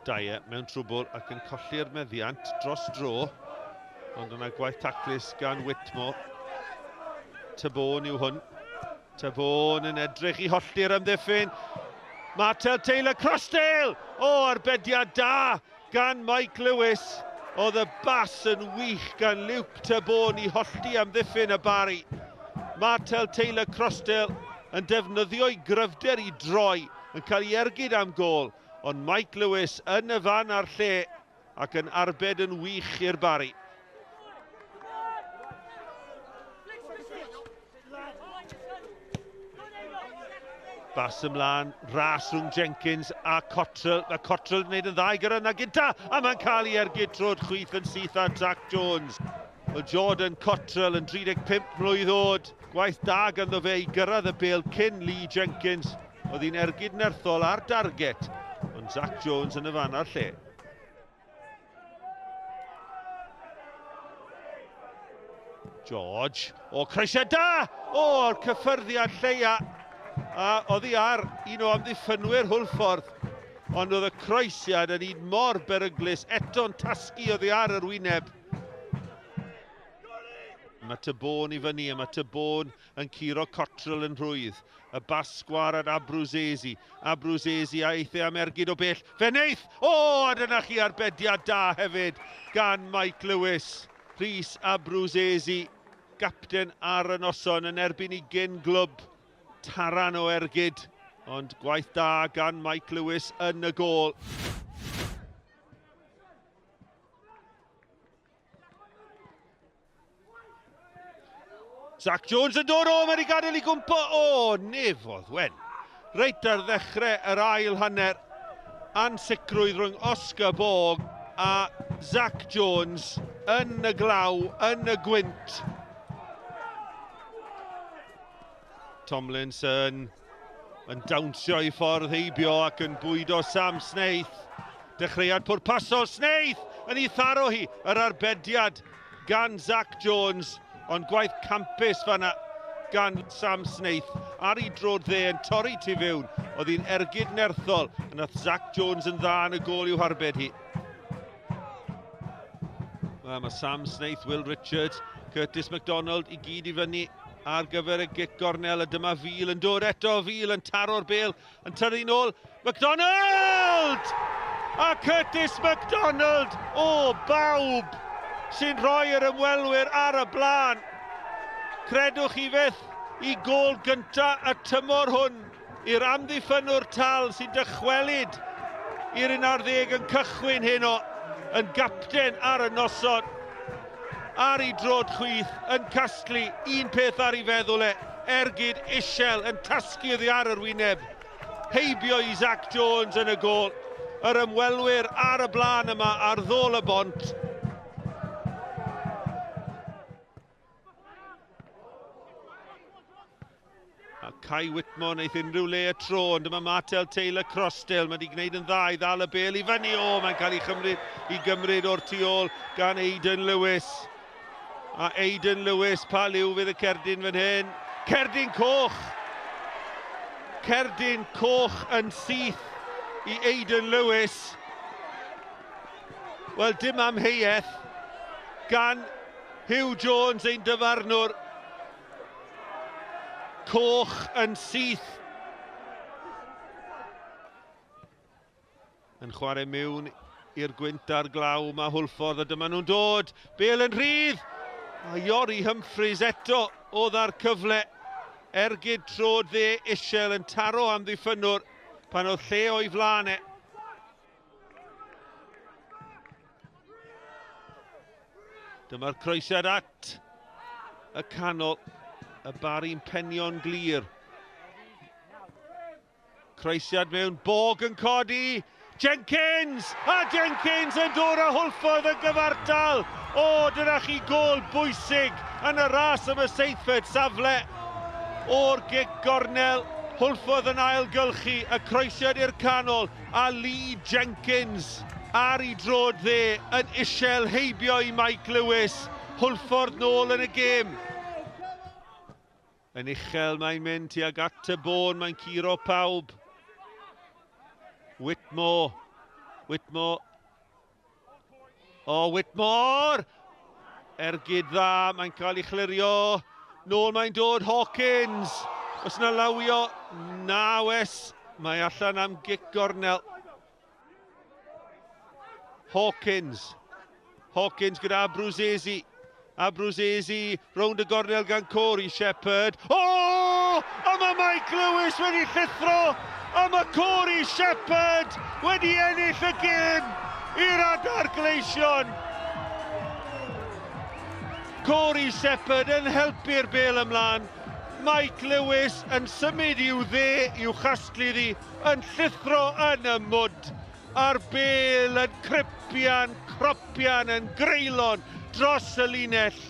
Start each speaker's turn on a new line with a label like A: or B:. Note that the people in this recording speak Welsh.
A: Dyer mewn trwbl ac yn colli'r meddiant dros dro. Ond yna gwaith taclus gan Whitmore. Tabone yw hwn. Tabone yn edrych i hollti'r amddiffyn. Martel Taylor Crossdale! O, arbediad da gan Mike Lewis. Oedd y bas yn wych gan Luke Tabone i hollti amddiffyn y Barri. Martel Taylor Crossdale yn defnyddio'i gryfder i droi, yn cael ei ergyd am gôl, ond Mike Lewis yn y fan a'r lle ac yn arbed yn wych i'r Barri. Bas ymlaen, ras rhwng Jenkins a Cottrell. Mae Cottrell yn gwneud yn dda i gyrraedd na gynta, a mae'n cael ei ergyd trod chwith yn syth ar Jack Jones. Mae Jordan Cottrell yn 35 mlwydd oed. Gwaith da ganddo fe i gyrraedd y bêl cyn Lee Jenkins. Oedd hi'n ergyd nerthol ar darget, ond Zach Jones yn y fan a'r lle. George, o croesiad da! O'r cyffyrddiad lleia, a oddi ar un o amddiffynwyr Hwlffordd. Ond oedd y croesiad yn un mor beryglus, eto'n tasgu oddi ar yr wyneb. Mae Tabone i fyny, a mae Tabone yn curo Cottrell yn rhwydd. Y bas sgwâr at Abruzzese. Abruzzese a eith e am ergyd o bell. Fe wneith! O, a dyna chi arbediad da hefyd gan Mike Lewis. Rhys Abruzzese, gapten ar y noson yn erbyn i gyn glwb taran o ergyd. Ond gwaith da gan Mike Lewis yn y gôl. Zach Jones yn dod o, mae wedi gadael i gwmpo. O, nefodd wen. Reit ar ddechrau yr ail hanner, ansicrwydd rhwng Oscar Borg a Zach Jones yn y glaw, yn y gwynt. Tomlinson yn dawnsio i ffordd heibio ac yn bwydo Sam Snaith. Dechreuad pwrpasol Snaith yn ei tharo hi, yr arbediad gan Zach Jones, ond gwaith campus fanna gan Sam Snaith ar ei drod dde yn torri tu fewn. Oedd hi'n ergyd nerthol, a nath Zach Jones yn dda yn y gôl i'w harbed hi. Wel, mae Sam Snaith, Will Richards, Curtis McDonald i gyd i fyny ar gyfer y gic gornel, a dyma Fil yn dod eto, Fil yn taro'r bêl, yn tyrru nôl, McDonald! A Curtis McDonald, o bawb sy'n rhoi yr ymwelwyr ar y blaen. Credwch chi fyth i gôl gynta y tymor hwn i'r amddiffynnwr tal sy'n dychwelyd i'r 11 yn cychwyn heno yn gapten ar y noson. Ar ei drod chwith yn casglu un peth ar ei feddwl e, ergyd isel yn tasgu oddi ar yr wyneb. Heibio i Zach Jones yn y gôl. Yr ymwelwyr ar y blaen yma ar ddôl y bont. A Kai Whitmore wneith unrhyw le y tro, ond dyma Martel Taylor Crossdale, mae wedi gwneud yn dda i ddal y bêl i fyny. O, mae'n cael ei chymryd, i gymryd o'r tu ôl gan Aidan Lewis. A Aidan Lewis, pa liw fydd y cerdyn fan hyn? Cerdyn coch! Cerdyn coch yn syth i Aidan Lewis. Wel, dim amheuaeth gan Huw Jones, ein dyfarnwr. Coch yn syth. Yn chwarae mewn i'r gwynt a'r glaw mae Hwlffordd a dyma nhw'n dod. Bêl yn rhydd! A Iori Humphreys eto oedd ar cyfle. Ergyd trod dde isel yn taro amddiffynnwr pan oedd lle o'i flaen e. Dyma'r croesiad at y canol. Y Barri'n penio'n glir. Croesiad mewn, Borg yn codi. Jenkins! A Jenkins yn dod â Hwlffordd yn gyfartal! O, dyna chi gôl bwysig yn y ras am y seithfed safle o'r gic gornel. Hwlffordd yn ailgylchu y croesiad i'r canol a Lee Jenkins ar ei droed dde yn isel heibio i Mike Lewis. Hwlffordd nôl yn y gêm. Yn uchel mae'n mynd tuag at y bôn, mae'n curo pawb. Whitmore. Whitmore. O, Whitmore! Ergyd dda, mae'n cael ei chlirio. Nôl mae'n dod, Hawkins. Oes yna lawio? Na, wes. Mae allan am gic gornel. Hawkins. Hawkins gyda Abruzzese. Abruzzese rownd y gornel gan Corey Shepherd. O! Oh! A mae Mike Lewis wedi llithro! A mae Corey Shepherd wedi ennill y gêm i'r Adar Gleision! Corey Shepherd yn helpu'r bel ymlaen. Mike Lewis yn symud i'w dde i'w chasglu ddi, yn llithro yn y mwd. A'r bel yn cripian, cropian, yn greulon dros y linell.